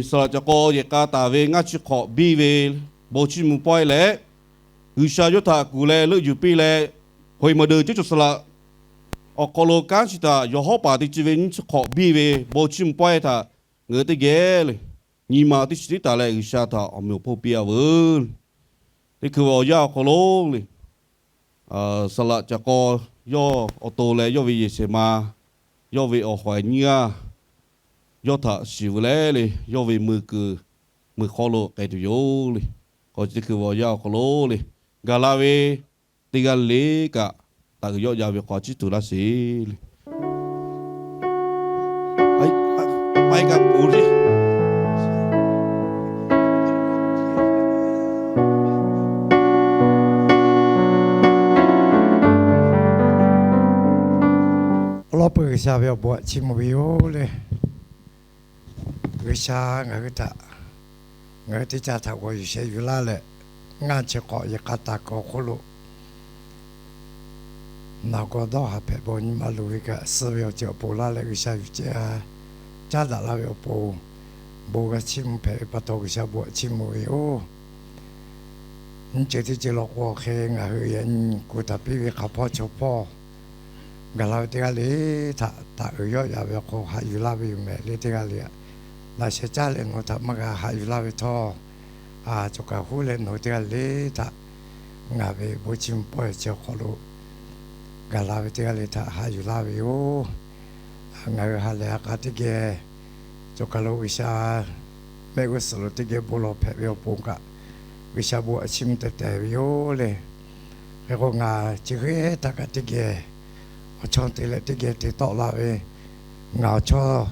Saˍ laꞈ caꞈ k'aw yehˬ k'a taˍ ve ngaˇ chi hk'awꞈ biˇ ve bon chiˇ mvuh pawehˇ leh, G'uiˬsha yawˇ htaꞈ kuˬ leh leuˆ yuˬ piˇ leh, Hawehˬ mawˬ deuˬ ceˉ cawˬ saˍ laꞈ awˬ hk'aw lo kanˉ chi htaꞈ yawˬ hawˉ paˍ te ci ve nyiˇ chi hk'awꞈ biˇ ve bon chiˇ mvuh pawehˇ htaꞈ ngaˬ hui teˇ geh le, nyi ma teˇ shiˍ tiˉ taˍ leh G'uiˬsha htaꞈ awˬ meꞈ awˬ hponˇ piˇ a veuˬ. Teˇ hkui ve awˬ yanˇ awˬ hk'aw lo le, saˍ laꞈ caꞈ k'aw yawˇ awˬ to leh yawˇ ve yehˬ shehˍ ma, yawˇ ve awˬ hawehˬ nyiˇ g'aˇ, yawˇ htaꞈ shiˍ veu leh le, yawˇ ve mui kuiˬ mui hk'aw lo k'ai tuˬ yoˬ le. K'o chi teˇ hkui ve awˬ yanˇ awˬ hk'aw lo le, gaˬ la ve teˇ g'aˇ le le kaꞈ, taꞈ uiˍ yawˆ ya ve hk'aw chiˇ tuˬ laˇ sheˍ le. Awˬ lawn peuˬ G'uiˬsha ve awˬ bon htaꞈ chiˇ mvuh ve yoˬ le. G'uiˬsha ngaˬ hui htaꞈ, ngaˬ hui teˇ caˇ htaꞈ g'aw yuˬ sheh yuˬ laˇ leh, ngaˇ chi hk'awꞈ yehˬ k'a taˍ kuiˬ awˬ hk'oˆ lo naˬ gawˬ dawˇ haˍ hpehꞈ bon nyi ma luˬ ve kaꞈ, suh ve awˬ ceuˬ awˬ pon laˇ leh G'uiˬsha yuˬ ceh a caˉ daꞈ laˇ ve awˬ pon, bon g'a chiˇ mvuh hpehꞈ ve pa taw G'uiˬsha bon htaꞈ chiˇ mvuh ve yoˬ. Nyiˇ ceuˬ teˇ ceuˬ law k'o hk'e ngaˬ hui yaꞈ nyi kuˬ taˍ piˇ ve hk'a hpawˇ chaw hpawˇ gaˬ la ve teˇ g'aˇ le htaꞈ taꞈ uiˍ yawˆ ya ve awˬ hk'aw haꞈ yuˬ laˇ ve yoˬ mehˍ le. Teˇ g'aˇ le laꞈ sheh caˉ leh nawˬ hui htaꞈ maˇ g'a haꞈ yuˬ laˇ ve htawˇ, cawˬ kaꞈ huˉ leh nawˬ hui teˇ g'aˇ le htaꞈ ngaˬ ve bon chiˇ mvuh pawehˇ chi awˬ hk'aw lo gaˬ la ve teˇ g'aˇ le htaꞈ haꞈ yuˬ laˇ ve yoˬ. Ngaˬ hui ha lehˬ ha k'a teˇ geh cawˬ kaˬ lo G'uiˬsha mehˆ g'uˇ suhˍ lo teˇ geh bon lawˬ hpehꞈ ve awˬ pon kaꞈ, G'uiˬsha bon htaꞈ chiˇ mvuh teh teh ve yoˬ le. Hk'e k'o ngaˬ chi hk'e htaꞈ kaꞈ teˇ geh awˬ chawˇ te leh teˇ geh te tawˆ la ve, ngaˬ awˬ chawˇ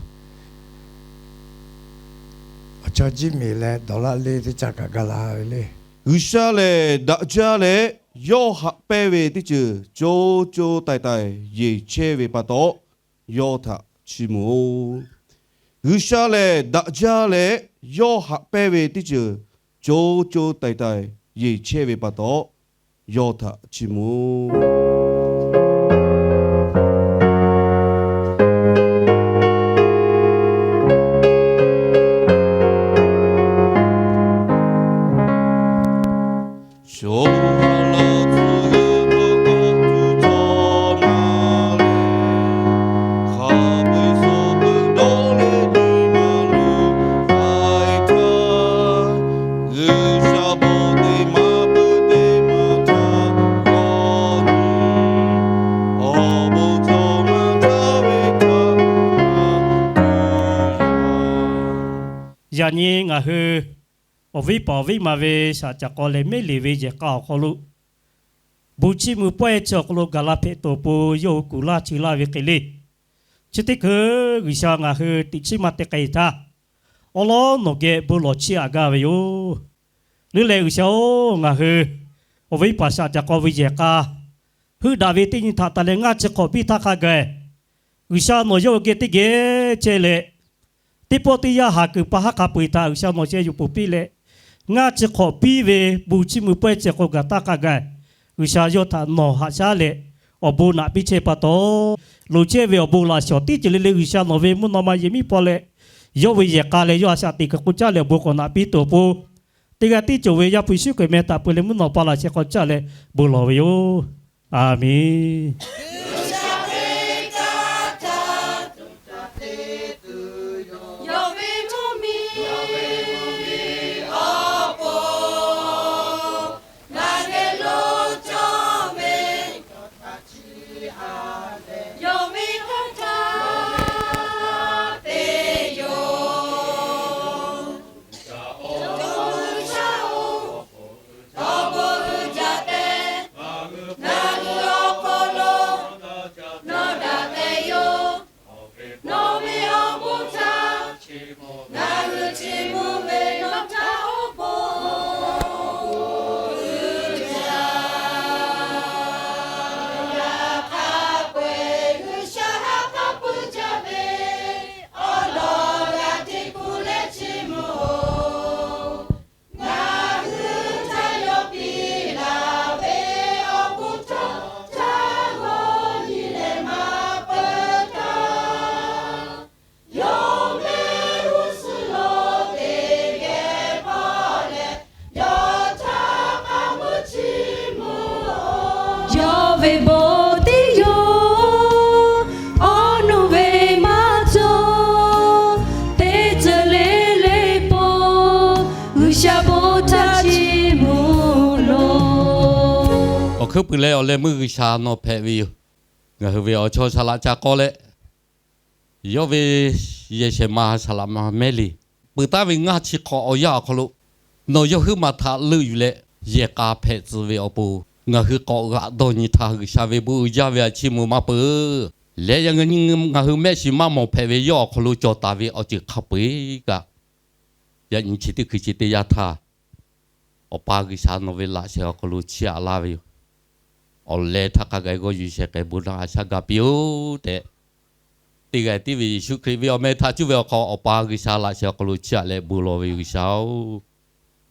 awˬ chawˇ jiˇ miˬ leh dawˬ laˆ le teˇ caˇ kaꞈ gaˬ la ve le. G'uiˬsha lehˬ daꞈ jaˇ leh yawˇ haꞈ pehnˇ ve teˇ ceuˬ co co taiˍ taiˍ yeˬ chehˇ ve pa taw, yawˇ htaꞈ chiˇ mvuh-oˬ. G'uiˬsha lehˬ daꞈ jaˇ leh yawˇ haꞈ pehnˇ ve teˇ ceuˬ co co taiˍ taiˍ yeˬ chehˇ ve pa taw, yawˇ htaꞈ chiˇ mvuh-oˬ. Yaꞈ nyi ngaˬ hui awˬ viˉ paˍ awˬ viˉ ma ve shaꞈ caꞈ k'aw leh mehˉ liꞈ ve yehˬ k'a awˬ hk'aw lo, bon chiˇ mvuh pawehˇ chi awˬ hk'aw lo gaˬ la hpehꞈ tuˬ awˬ pon yawˇ hui kuˬ laˇ chi laˇ ve hk'e le. Chi teˇ hkui G'uiˬsha ngaˬ hui teꞈ chiˉ maˇ te k'ai htaˇ, awˉ lawˉ nawˬ geh bon lawˬ chiˇ aꞈ gaˇ ve yoˬ. Leuˉ leh G'uiˬsha-oˬ, ngaˬ hui awˬ viˉ paˍ shaꞈ caꞈ k'aw ve yehˬ k'a heuˆ daꞈ ve teˇ nyi htaꞈ taˍ leh ngaˇ chi hk'awꞈ piˇ htaˇ hk'a gaˬ, G'uiˬsha nawˬ yawˇ hui geh teˇ geh chehˇ leh, teˇ pawˆ teˇ yanˇ haˍ kuiˬ pa haˉ hk'a peu-eˬ htaꞈ G'uiˬsha nawˬ sheh yuˬ poˬ piˇ leh, ngaˇ chi hk'awꞈ piˇ ve bon chiˇ mvuh pawehˇ chi hk'aw gaˬ htaˇ hk'a gaˬ, G'uiˬsha yawˇ htaꞈ nawˬ haꞈ shaˉ leh awˬ bon naꞈ piˇ chehˇ pa taw, loˍ chehˇ ve awˬ bon laꞈ shawˍ teˇ ceuˬ le le G'uiˬsha nawˬ ve mvuhˇ naw ma yehˬ miˉ hpaw leh, yawˇ ve yehˬ k'a leh yawˇ a shaꞈ teꞈ kuiˬ hk'oˆ caˉ leh awˬ bon k'awꞈ naꞈ piˇ tuˬ awˬ pon, teˇ g'aˇ tiˉ cawˬ ve Yaˇ hpu Yeˍsuˆ Hkriꞈ meh htaꞈ peu leh mvuhˇ naw pa laꞈ sheh hk'aw caˇ leh bon lawˬ ve yoˬ. A menˬ. Heuˆ peuˬ leh awˬ leh meuˇ G'uiˬsha nawˬ hpehꞈ ve yoˬ. Ngaˬ hui ve awˬ chawˇ saˍ laꞈ ca k'aw leh, yawˇ ve yehˬ shehˍ ma saˍ laꞈ ma mehˉ le, peuˬ taˍ ve ngaˇ chi hk'awꞈ awˬ yanˇ awˬ hk'aw lo, nawˬ yawˇ huiˉ maˬ htaꞈ leuˆ yuˬ leh, yehˬ k'a hpehꞈ tcuh ve awˬ pon, ngaˬ hui k'awꞈ g'aꞈ dawˇ nyi htaˇ G'uiˬsha ve bon uiˍ jaˇ ve a chiˇ mvuh maˇ peuˬ. Leh yaꞈ ngaˬ hui mehˆ shiˍ maˇ mawˬ hpehꞈ ve yawˇ awˬ hk'aw lo cawˬ taˍ ve awˬ ceuˬ hk'a peu-eˬ kaꞈ, yaꞈ nyi chi teˇ hkui chi teˇ yanˇ htaˇ, Awˬ pa G'uiˬsha nawˬ ve laꞈ sheh awˬ hk'aw lo chiˇ aꞈ laˇ ve yoˬ. Awˬ leh htaˇ hk'a gaˬ g'awˇ yuˬ shehˍ k'ai bon naˆ a shaˉ gaˬ piˇ-oˆ tehꞈ, teˇ g'aˇ tiˉ ve Yeˍsuˆ Hkriꞈ ve awˬ meh htaꞈ cuˇ ve awˬ hk'aw Awˬ pa G'uiˬsha laꞈ sheh awˬ hk'aw lo chiˇ aꞈ leh bon lawˬ ve G'uiˬsha-oˬ,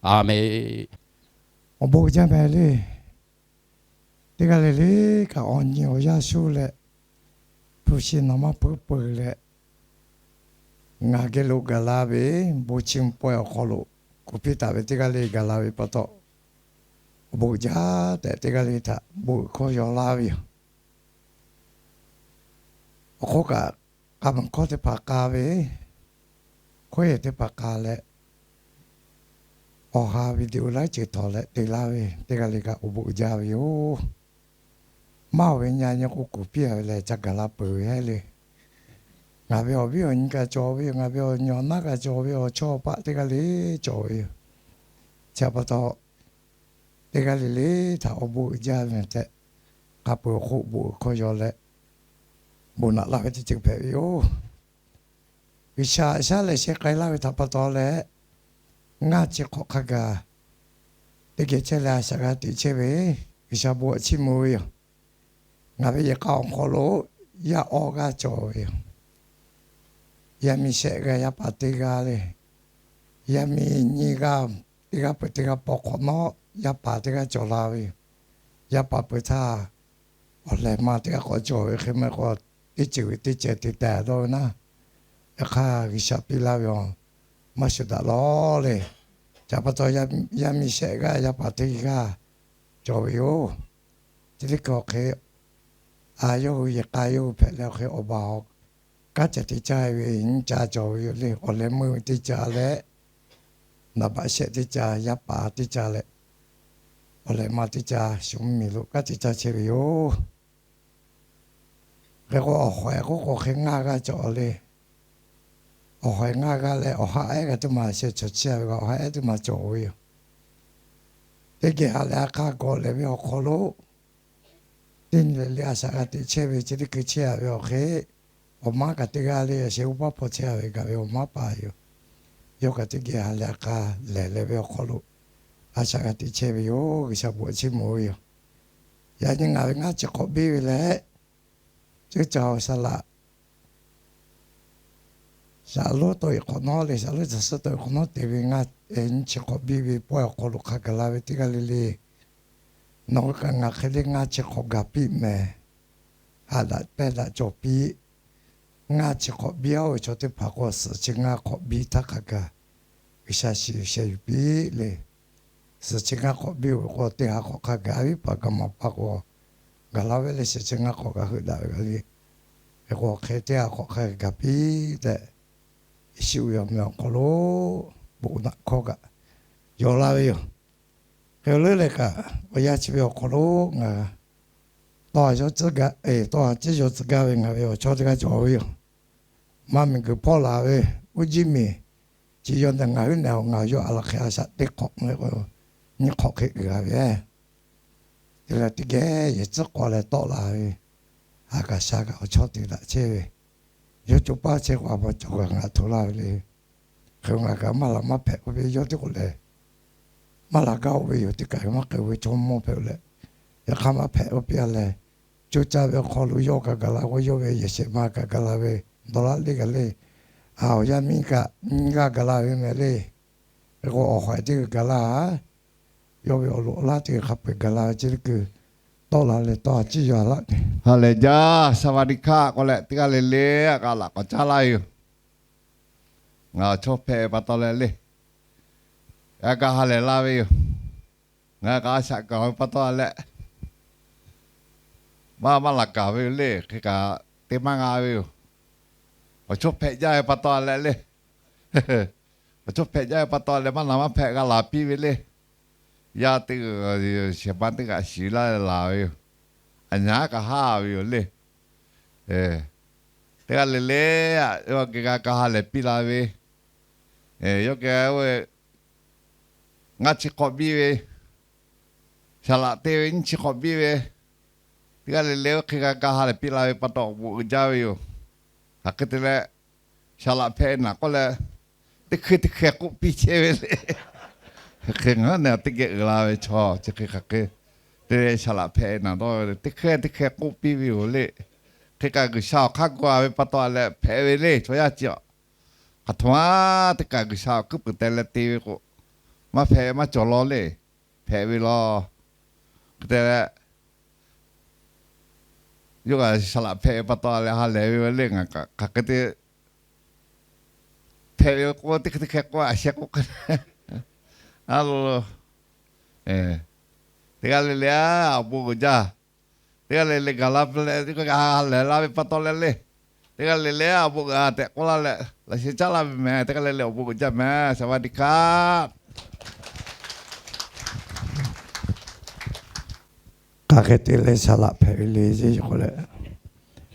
a menˬ. Awˬ bon jaˇ mehˍ le. Teˇ g'aˇ le le kaꞈ awˬ nyi awˬ yanˇ shuˉ leh, hpu shi nawˬ maˇ puiˉ peuˬ leh, ngaˬ geh lo gaˬ la ve bon chi mvuh pawehˇ awˬ hk'aw lo kuˬ piˇ taˍ ve teˇ g'aˇ le gaˬ la ve pa taw, awˬ bon jaˇ tehꞈ teˇ g'aˇ le htaꞈ bon uiˍ hkawˇ yaw laˇ ve yoˬ. Awˬ hk'oˆ kaꞈ, k'a mvuhˬ hkawˇ teˇ hpaˍ k'a ve, hkawˇ yehˬ teˇ hpaˍ k'a leh, awˬ ha video laiˉ ceuˬ htawnˍ leh te laˇ ve teˇ g'aˇ le kaꞈ awˬ bon uiˍ jaˇ ve yoˬ. Maˇ oˬ ve nyi nyi k'o kuˬ piˇ a ve lehˬ ca gaˬ la peuˬ ve heˆ le. Ngaˬ ve awˬ viˉ awˬ nyi kaꞈ cawˬ ve yoˬ. Ngaˬ ve awˬ nyi awˬ naˉ kaꞈ cawˬ ve yoˬ. Awˬ chawˇ awˬ paˆ teˇ g'aˇ le cawˬ ve yoˬ. Chi pa taw, teˇ g'aˇ le le htaꞈ awˬ bon uiˍ jaˇ ve tehꞈ, hk'a peu-eˬ awˬ hk'oˆ bon uiˍ hkawˇ yaw leh, bon naꞈ laˇ ve teˇ ceuˬ hpehꞈ ve yoˬ. G'uiˬsha shaˉ leh sheh k'ai laˇ ve htaꞈ pa taw leh, ngaˇ chi hk'awꞈ hk'a gaˬ teˇ geh chehˇ leh a shaꞈ g'a teꞈ chehˇ ve, G'uiˬsha bon a chiˇ mvuh ve yoˬ. Ngaˬ ve yehˬ k'a awˬ hk'aw lo yaˇ awˇ g'aˇ cawˬ ve yoˬ. Yaˇ miˇ shehˆ g'aˇ yaˇ paˍ teˇ g'aˇ le. Yaˇ miˇ nyiˇ g'aˇ, teˇ g'aˇ peuˬ teˇ g'aˇ paw hk'awꞈ nawˉ yaˇ paˍ teˇ g'aˇ cawˬ la ve yoˬ. Yaˇ paˍ peuˬ htaˇ, awˬ lehˬ ma teˇ g'aˇ k'awꞈ cawˬ ve hk'e maˇ k'o, teˇ ceuˬ ve teˇ ceh te teh dawˇ ve naˉ, yaꞈ hk'aˇ G'uiˬsha piˇ laˇ ve awˬ maˇ shuˍ daꞈ lawˬ le. Chi pa taw, yaˇ miˇ shehˆ g'aˇ yaˇ paˍ teˇ g'aˇ cawˬ ve yoˬ. Chi teˇ hkui awˬ hk'e, a yawˇ hui yehˬ k'a yawˇ hui hpehꞈ leh awˬ hk'e awˬ baˬ awˬ kanˉ ca te caˇ ve nyiˇ ca cawˬ ve yoˬ le. Awˬ leh meuˇ ve teˇ ca leh, naˍ baꞈ shehˆ teˇ ca, yaˇ paˍ teˇ ca leh, awˬ lehˬ ma teˇ ca shu mvuhˇmiˬ lo kanˉ te caˇ chehˇ ve yoˬ. Hk'e k'o, awˬ hawehꞈ k'oˆ k'o hk'e ngaˇ g'aˇ cawˬ le. Awˬ hawehꞈ ngaˇ g'aˇ leh awˬ ha ehˉ g'aˇ teˇ maˬ sheh chaw chiˇ ve k'o, awˬ ha ehˉ teˇ maˬ cawˬ ve yoˬ. Teˇ geh ha lehˬ a hk'aˇ gawˬ lehˬ ve awˬ hk'aw lo, teˇ nyi lehˬ le a shaꞈ g'a teꞈ chehˇ ve chi teˇ hkui chehˇ a ve awˬ hk'e, awˬ maˉ kaꞈ teˇ g'aˇ le a sheh uˉ paˉ hpaw chehˇ a ve gaˬ ve awˬ maˉ paˍ yoˬ. Yawˇ kaꞈ teˇ geh ha lehˬ a hk'aˇ lehˬ leh ve awˬ hk'aw lo, a shaꞈ g'a teꞈ chehˇ ve yoˬ. G'uiˬsha bon a chiˇ mvuh ve yoˬ. Yaꞈ nyi ngaˬ ve ngaˇ chi hk'awꞈ biˇ ve leh, ceuˇ caˬ awˬ shaˍ laꞈ shaˍ lonˉ tawˇ e hk'awꞈ nawˉ le, shaˍ lonˉ caˬ suhˉ tawˇ e hk'awꞈ nawˉ te ve ngaˇ nyi chi hk'awꞈ biˇ ve pawehˇ awˬ hk'aw lo hk'a gaˬ la ve teˇ g'aˇ le le, nawˬ hui kaꞈ ngaˬ hk'e le ngaˇ chi hk'awꞈ gaˬ piˇ mehˍ. Haꞈ daꞈ pehˇ daꞈ cawˬ piˇ. Ngaˇ chi hk'awꞈ biˇ a ve chaw teˇ hpaˍ k'o, suhˍ chi ngaˇ hk'awꞈ biˇ htaˇ hk'a gaˬ G'uiˬsha shiˍ sheh yuˬ piˇ le. Suhˍ chi ngaˇ hk'awꞈ biˇ-oˬ ve k'o, teˇ ha hk'awꞈ hk'a gaˬ a viˉ paˍ gaˬ maˍ paˍ k'o, gaˬ la ve le suhˍ chi ngaˇ hk'awꞈ g'a heuˆ daꞈ ve g'a le. Hk'e k'o, hk'e teˇ ha hk'awꞈ hk'a gaˬ piˇ tehꞈ, Yeˍsuˆ ve awˬ meh awˬ hk'aw lo bon naꞈ hkawˇ kaꞈ yaw laˇ ve yoˬ. Hk'e leuˉ leh kaꞈ, awˬ yanˇ chi ve awˬ hk'aw lo ngaˬ tawˇ a yaw tcuhˉ gaˇ, tawˇ a ciˉ yaw tcuhˉ gaˇ ve ngaˬ ve awˬ chawˇ teˇ g'aˇ cawˬ ve yoˬ. Maˇ miˬguiˬ hpawˇ laˬ ve uˉ jiˉ miˬ, chi yawˇ nehˬ ngaˬ huiˉ nehˬ awˬ ngaˬ yawˇ a laˬ hk'e a shaꞈ teˇ hk'awꞈ le k'o, nyiˇ hk'awꞈ hk'e uiˍ a ve. Te leh teˇ geh yehˬ tcuhˉ k'aw leh tawˆ la ve, ha kaꞈ sha kaꞈ awˬ chawˇ te daꞈ chehˇ ve, yawˇ co paˇ chehˇ k'o a pa cawˬ kaꞈ ngaˬ htoꞈ laˇ ve le. Hk'e ngaˬ kaꞈ maˇ laˬ maˇ hpehꞈ k'oˆ ve yawˇ teˇ k'oˆ lehˬ, maˇ laˬ gaˇ-oˬ ve yoˬ. Teˇ kaꞈ maˇ k'ai ve chaw mawˇ hpehꞈ leh, yaꞈ hk'aˇ maˇ hpehꞈ k'oˆ piˇ a lehˬ, co caˇ ve awˬ hk'aw lo yawˇ kaꞈ gaˬ la k'o, yawˇ ve yehˬ shehˍ ma kaꞈ gaˬ la ve, dawˇ laˇ le gaˬ le. A, awˬ yaˇ miˇ kaꞈ nyiˇ g'aˇ gaˬ la ve mehˍ le. Hk'e k'o, awˬ hawehꞈ teˇ g'aˇ gaˬ laˇ, yawˇ ve awˬ loꞈ laˇ teˇ g'aˇ hk'a peu-eˬ gaˬ la ve chi teˇ hkui tawˆ la leh tawˇ a ciˉ yaw laˇ. Ha lehˬ jaˇ, สวัสดีค่ะ k'oˆ leh teˇ g'aˇ le le a kaꞈ laꞈ k'awꞈ caˉ laˇ yoˬ. Ngaˬ awˬ chawˇ hpehꞈ ve pa taw leh le, a kaꞈ ha lehˬ la ve yoˬ. Ngaˬ kaꞈ a shaꞈ gaˬ ve pa taw leh, maˇ maˇ laˬ gaˬ ve yoˬ le. Hk'e kaꞈ te maˇ g'a ve yoˬ. Awˬ chawˇ hpehꞈ jaˇ ve pa taw leh le, awˬ chawˇ hpehꞈ jaˇ ve pa taw leh maˇ laˬ maˇ hpehꞈ g'a laˬ piˇ ve le. yaˇ teˇ g'aˇ, shehˍ ma teˇ g'aˇ shiˍ laˇ laˬ ve yoˬ. Aˬ nyaˉ kaꞈ haˉ ve yoˬ le. Teˇ g'aˇ le le, yawˇ geh g'a ka ha lehˬ piˇ la ve, yawˇ geh ngaˇ chi hk'awꞈ biˇ ve, saˍ laꞈ te ve nyiˇ chi hk'awꞈ biˇ ve, teˇ g'aˇ le le oˇ hk'e g'a ka ha lehˬ piˇ la ve pa taw awˬ bon uiˍ jaˇ ve yoˬ. Hk'aˬ hk'e te leh, saˍ laꞈ hpehꞈ naˍ k'oˆ leh, teˇ hkui teˇ hkui k'oˆ piˇ chehˇ ve le. Hk'e ngaˬ hui nehˬ teˇ geh uiˍ la ve chaw chi hk'e hk'aˬ hk'e te leh saˍ laꞈ hpehꞈ naˍ dawˇ ve le, teˇ hkui teˇ hkui k'oˆ piˇ ve yoˬ le. Hk'e kaꞈ G'uiˬsha awˬ hk'aˇ gu a ve pa taw leh hpehꞈ ve le, chaw yaˇ chi a. Hk'aˬ htoꞈ ma teˇ kaꞈ G'uiˬsha awˬ kuiˉ puiˍ teh leh te ve k'o, maˇ hpehꞈ maˇ cawˬ law le. Hpehꞈ ve law. Hk'e te leh, yawˇ kaꞈ saˍ laꞈ hpehꞈ ve pa taw leh ha lehˬ ve le. Ngaˬ hk'aˬ hk'e te hpehꞈ ve k'o, teˇ hkui teˇ hkui k'oˆ a sheh k'oˆ hk'e, a lo, teˇ g'aˇ le le awˬ bon uiˍ jaˇ. Teˇ g'aˇ le le gaˬ la leh ha lehˬ la ve pa taw leh le, teˇ g'aˇ le le awˬ bon uiˍ a tehꞈ k'oˆ laˇ leh, laꞈ sheh caˉ laˇ ve meh. Teˇ g'aˇ le le awˬ bon uiˍ jaˇ meh. สวัสดีครับ. Hk'aˬ hk'e te leh saˍ laꞈ hpehꞈ ve le k'oˆ leh,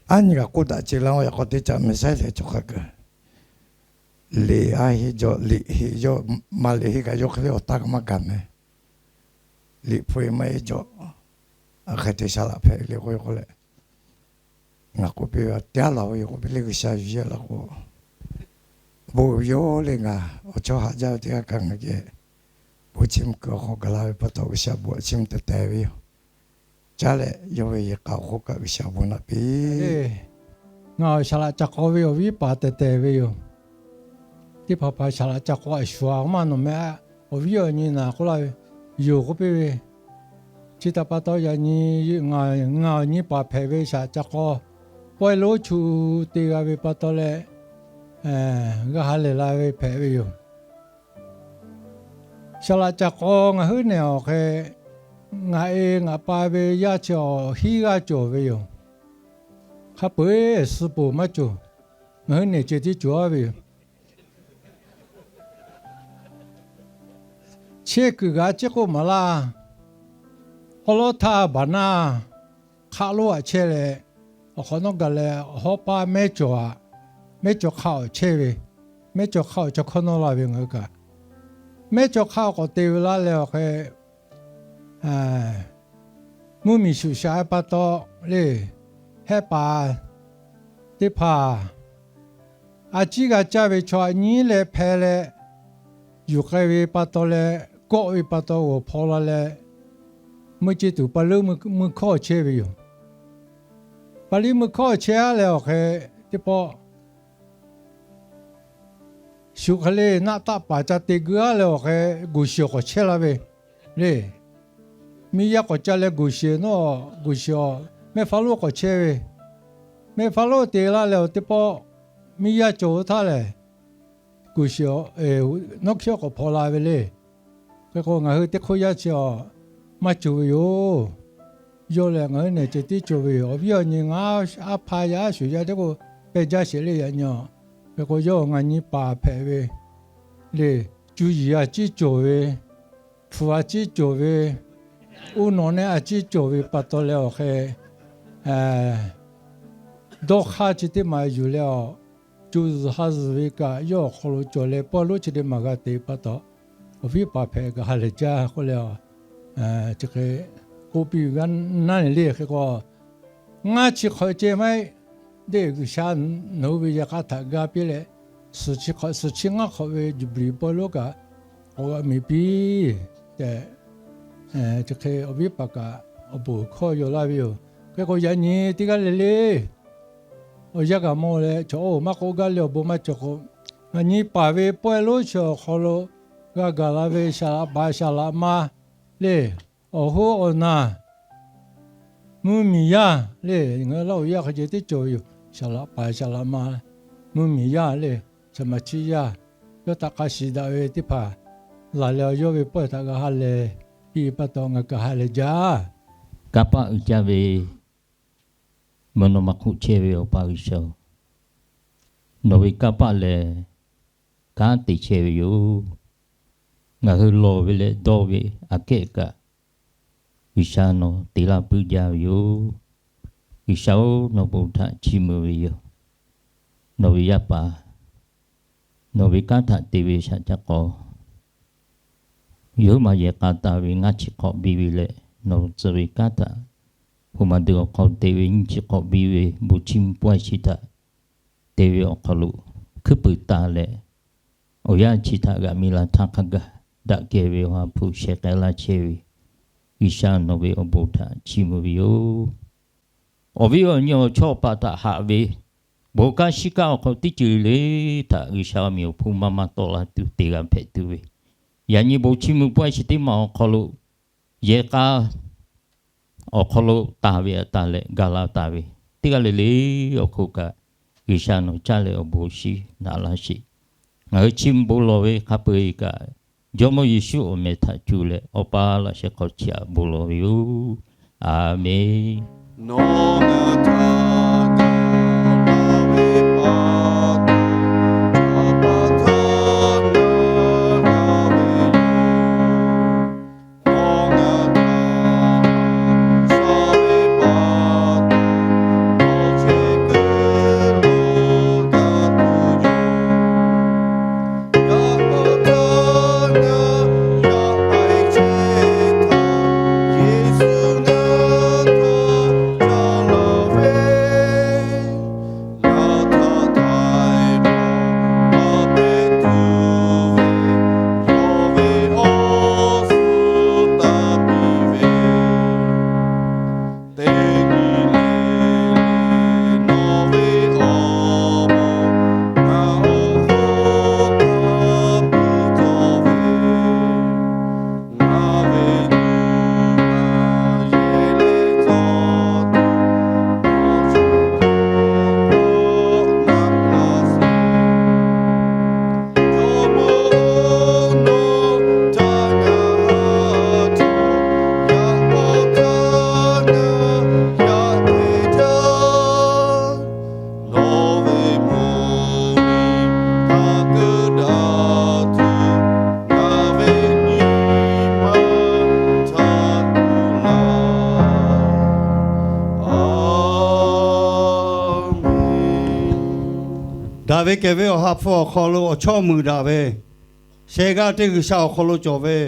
a nyi kaꞈ k'oˆ daꞈ ce laˇ-oˬ. Yaꞈ k'aw teˇ caꞈ meh saiˉ leh cawˬ hk'a gaˬ, liꞈ a heˆ jawˇ, liꞈ heˆ jawˇ, maˇ liꞈ heˆ kaꞈ yawˇ hk'e le awˬ taˇ kaꞈ maˇ gaˬ meh. Liꞈ hpu e maˇ heˆ jawˇ, a hk'e te saˍ laꞈ hpehꞈ ve le k'oˆ ve k'oˆ leh, ngaˬ k'oˆ piˇ ve, a teˇ aˉ laˬ ve yoˬ k'oˆ piˇ le. G'uiˬsha yuˬ yehˇ la k'o, bon ve yoˬ le. Ngaˬ awˬ chawˇ haꞈ jaˇ ve teˇ g'aˇ kaꞈ ngaˬ geh bon chiˇ mvuh kuiˬ awˬ hk'aw gaˬ la ve pa taw G'uiˬsha bon chiˇ mvuh teh teh ve yoˬ. Caˉ leh yawˇ ve yehˬ k'a awˬ hk'oˆ kaꞈ G'uiˬsha bon naꞈ piˇ. Ngaˬ saˍ laꞈ ca k'aw ve awˬ viˉ paˍ teh teh ve yoˬ. Teˇ hpaˍ hpaˍ saˍ laꞈ ca k'aw a shuˍ a maˇ nawˬ meh, awˬ viˉ awˬ nyi naˍ k'oˆ laˇ ve yoˬ k'oˆ piˇ ve. Chi htaꞈ pa taw yaꞈ nyi ngaˬ awˬ nyi paˍ hpehꞈ ve saˍ laꞈ ca k'aw pawehˇ lonˉ chu te g'a ve pa taw leh, g'a ha lehˬ la ve hpehꞈ ve yoˬ. Saˍ laꞈ ca k'aw ngaˬ huiˉ nehˬ awˬ hk'e, ngaˬ e ngaˬ pa ve yaˇ chi awˬ hiˉ g'aˇ cawˬ ve yoˬ. Hk'a peu-eˬ suh poˬ maˇ cawˬ. Ngaˬ huiˉ nehˬ ceh tiˉ cawˬ a ve yoˬ. Chehˇ kuiˬ g'a ciˉ k'oˆ maˍ laˇ. Awˉ lawˉ htaˇ baˬ naˇ hk'aˆ lonˉ aꞈ chehˇ leh, awˬ hk'awꞈ nawˉ gaˬ leh awˬ hawˉ paˇ mehˉ cawˬ aꞈ, mehˉ cawˬ hk'aˆ awˬ chehˇ ve, mehˉ cawˬ hk'aˆ awˬ chaw hkawˇ nawˇ la ve ngaˬ hui kaꞈ, mehˉ cawˬ hk'aˆ awˬ k'awꞈ te ve laˇ leh awˬ hk'e mvuhˇmiˬ shuˍ shaꞈ e pa taw le, hehˆ paˍ teˇ hpaˍ a ciˉ g'a caˇ ve chaw aꞈ nyiˉ leh hpeh leh yuˬ k'ai ve pa taw leh, kawˆ ve pa taw g'awˬ hpaw la leh, meuˇ ceˇ tuˬ pa leuˉ meuˇ hkawˇ chehˇ ve yoˬ. Pa leuˉ meuˇ hkawˇ chehˇ a leh awˬ hk'e teˇ pawˆ shu hk'e le naˆ taˆ paˍ ca te geu a leh awˬ hk'e guˬ shiˍ awˬ k'awꞈ chehˇ la ve le. Miˇ yaˇ k'awꞈ ca leh guˬ shiˍ nawˉ, guˬ shiˍ awˬ mehˆ faˉ lonˉ k'awꞈ chehˇ ve, mehˆ faˉ lonˉ te laˇ leh awˬ teˇ pawˆ miˇ yaˇ cawˬ ve htaˇ lehˬ, guˬ shiˍ nawˉ hkiˉ awˬ k'awꞈ hpaw la ve le. Hk'e k'o ngaˬ hui teˇ hk'oˆ yaˇ chi awˬ maˇ cawˬ ve yoˬ. Yawˇ lehˬ ngaˬ hui nehˬ ceh tiˉ cawˬ ve yoˬ. Awˬ viˉ awˬ nyi ngaˬ aˉ hpa yaˇ aˉ shuˍ yaˇ teˇ k'o pehˇ jaˇ sheˍ le yaꞈ nyi a. Hk'e k'o yawˇ ngaˬ nyi paˍ hpehꞈ ve le. Cuˇ yiˍ a ciˉ cawˬ ve, hpu a ciˉ cawˬ ve, uˉ nawˬ nehˆ a ciˉ cawˬ ve pa taw leh awˬ hk'e dawˇ hk'aˇ chi teˇ maˬ yuˬ leh awˬ, co zuhˬ ha zuhˬ ve kaꞈ yawˇ awˬ hk'aw lo cawˬ leh pawehˇ lonˉ chi teˇ maˬ g'a te pa taw, awˬ viˉ paˍ hpehꞈ kaꞈ ha lehˬ jaˇ k'oˆ leh, chi hk'e k'oˆ piˇ ve g'a naˉ le. Hk'e k'o, ngaˇ chi hk'awꞈ ceh maˇ heˆ. Deˇ G'uiˬsha nawˬ hui ve yaꞈ hk'aˇ htaꞈ ga piˇ leh, suhˍ chi hk'awꞈ suhˍ chi ngaˇ hk'awꞈ ve jubilee pawehˇ lonˉ kaꞈ k'awꞈ g'a miˬ piˇ tehꞈ, chi hk'e awˬ viˉ paˍ kaꞈ awˬ bon hkawˇ yaw laˇ ve yoˬ. Hk'e k'o yaꞈ nyi teˇ g'aˇ le le awˬ yanˇ kaꞈ mawˬ leh chaw oˇ maˇ k'oˆ gaˇ leh awˬ bon maˇ cawˬ k'o, ngaˬ nyi paˍ ve pawehˇ lonˉ chi awˬ hk'aw lo g'a gaˬ la ve saˍ laꞈ paˍ saˍ laꞈ ma le, awˬ hoˉ awˬ naˬ, mvuhˇmiˬ yaˇ le, ngaˬ hui Laˇ huˍ yaˇ hk'a ceh tiˉ cawˬ ve yoˬ. Saˍ laꞈ paˍ saˍ laꞈ ma, mvuhˇmiˬ yaˇ le, saˍ maˍ chiˇ yaˇ, yawˇ htaꞈ hk'a shiˍ daꞈ ve teˇ hpaˍ laˬ leh awˬ yawˇ ve pawehˇ htaꞈ g'a ha lehˬ piˇ pa taw ngaˬ kaꞈ ha lehˬ jaˇ. Kanˇ paˆ uiˍ jaˇ ve mvuhˇ naw ma hk'oˆ chehˇ ve Awˬ pa G'uiˬsha-oˬ, nawˬ ve kanˇ paˆ lehˬ kanˉ te chehˇ ve yoˬ. ngaˬ hui lawˬ ve leh dawˇ ve aꞈ kehˉ kaꞈ, G'uiˬsha nawˬ te laˇ puiˉ jaˇ ve yoˬ. G'uiˬsha-oˬ, nawˬ bon htaꞈ chiˇ mvuh ve yoˬ. Nawˬ ve yaˇ paˍ, nawˬ ve kanˉ htaꞈ te ve shaꞈ ca k'aw, yawˇ hui maˇ yehˬ k'a taˍ ve ngaˇ chi hk'awꞈ biˇ ve leh, nawˬ tcuh ve kanˉ htaꞈ hpu maˍ deuˬ awˬ hk'aw te ve nyiˇ chi hk'awꞈ biˇ ve bon chiˇ mvuh pawehˇ chi htaꞈ te ve awˬ hk'aw lo hkuiˉ puiˍ taˍ leh, awˬ yanˇ chi htaꞈ g'aꞈ mi la htaˇ hk'a gaˬ daꞈ kehˬ ve Awˬ ha hpu sheh k'ai laˇ chehˇ ve G'uiˬsha nawˬ ve awˬ bon htaꞈ chiˇ mvuh ve yoˬ. Awˬ viˉ awˬ nyi awˬ chawˇ awˬ paˍ htaꞈ haꞈ ve, bon kanˉ shiˉ kanˉ awˬ hk'aw teˇ ceuˬ le le htaꞈ G'uiˬsha awˬ meꞈ awˬ hponˇ maˇ maˇ tawˆ la tuˬ te g'a hpehꞈ tuˬ ve, yaꞈ nyi bon chiˇ mvuh pawehˇ chi teˇ maˬ awˬ hk'aw lo yehˬ k'a awˬ hk'aw lo taˍ ve aꞈ taˍ leh gaˬ la taˍ ve, teˇ g'aˇ le le awˬ hk'oˆ kaꞈ, G'uiˬsha nawˬ caˇ leh awˬ bon awˬ shinˉ naꞈ laˇ sheˍ. Ngaˬ hui chiˇ mvuh bon lawˬ ve hk'a peu-eˬ kaꞈ, Jawˇmawˇ Yeˍsuˆ awˬ meh htaꞈ cuˇ leh Awˬ pa laꞈ sheh hk'aw chiˇ aꞈ bon lawˬ ve yoˬ. Aˬmenˍ. Daꞈ ve kehˬ ve Awˬ ha hpu awˬ hk'aw lo awˬ chawˇ muiˬ daꞈ ve, shehˍ g'aˇ teˇ G'uiˬsha awˬ hk'aw lo cawˬ ve,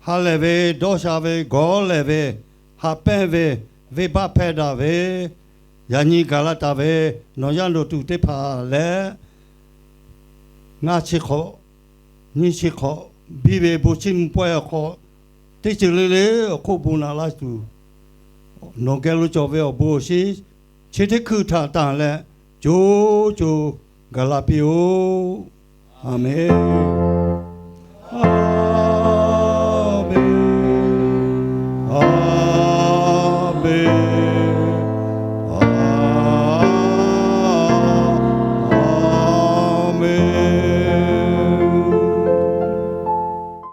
ha lehˬ ve, dawˇ sha ve, gawˬ lehˬ ve, haꞈ pehnˇ ve, venˇbaˆ hpehˇ daꞈ ve, yaꞈ nyi gaˬ la taˍ ve nawˬ yaˇ nawˬ tuˬ teˇ hpaˍ leh, ngaˇ chi hk'awꞈ, nyiˇ chi hk'awꞈ biˇ ve bon chiˇ mvuh pawehˇ awˬ hk'aw, teˇ ceuˬ le le awˬ hk'oˆ bon naꞈ laˇ tuˬ, nawˬ geh lo cawˬ ve awˬ bon awˬ shinˉ chi teˇ hkui htaꞈ tanˬ leh, co co gaˬ la piˇ-oˆ. Aˬmenˍ.